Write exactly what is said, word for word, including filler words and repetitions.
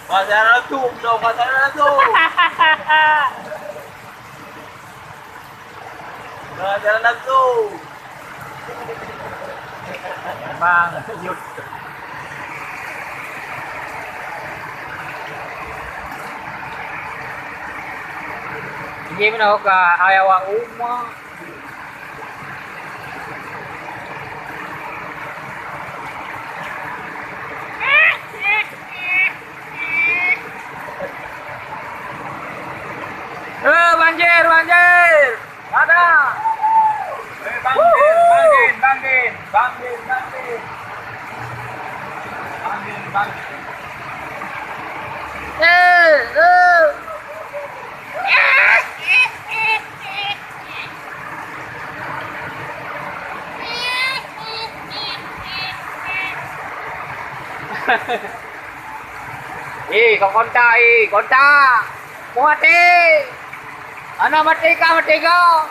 Wah, siaran langsung, dong, wah, siaran langsung. Wah, siaran langsung. Memang, yuk. Ini mana ka ayah awak rumah. Eh, banjir, banjir! Ada! Eh, Bang Din, Bang Din, Bang Din, Bang Din, Bang Din. Bang Din, Bang Din. Eh, eh. Eh, kau kontak, eh, kontak. Mau mati. Anak mati kah, mati kau?